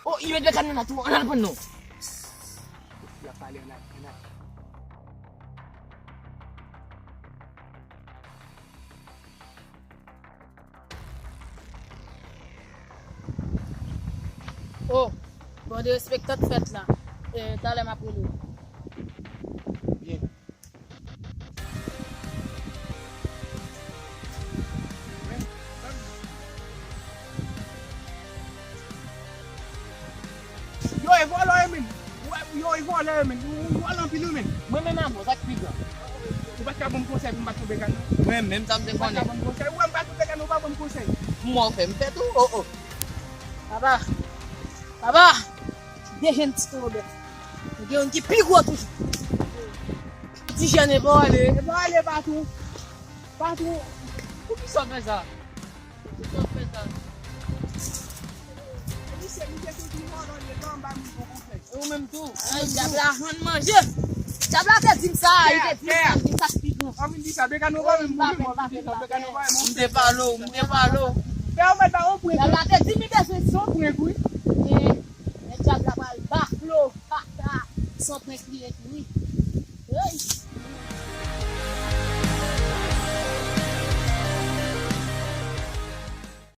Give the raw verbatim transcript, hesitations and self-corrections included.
Oh, yo met Bekan nan la tou, ann al pran non. Fi a pale, ann al, ann al. Oh, bon, derespektan k fèt la. E, talè m ap rele w. Byen. Yo, e vòlò yo menm. Yo, e vòlò yo menm. Ou vòlò anpil ou menm. Mwen menm amò, sa k pi gran. Ou pa t ka ban m konsèy pou m pa twonpe Bekan non. Mwen menm, sa m te konnen. Ou pa t ka ban m konsèy. Ou wè m pa twonpe Bekan non, ou pa ban m konsèy. Mwen fè m fè tou, oh, oh. Papa, papa, dejen ti toro bèt. Gen youn ki pi gwo toujou. Ti jèn e pa ale, e pa ale patou. Patou. Poukisa w fè sa? Poukisa w fè sa? Misye, misye toujou vòlò, li pa anba moun bon konsèy. E ou menm tou? Ay, dyab la jwenn manje. Dyab la te di m sa, li te di m sa, li te di m sa k pi gran. An vin di sa, Bekan nou pa menm moun, an vin di sa, Bekan nou pa menm moun. M te pale w, m te pale w. Fè yon mèt ba yon prank. Dyab la te di m li bezwen son prank, wi. E, men dyab la pral bafle w, kaka, son prank li ye tou, wi. Hey.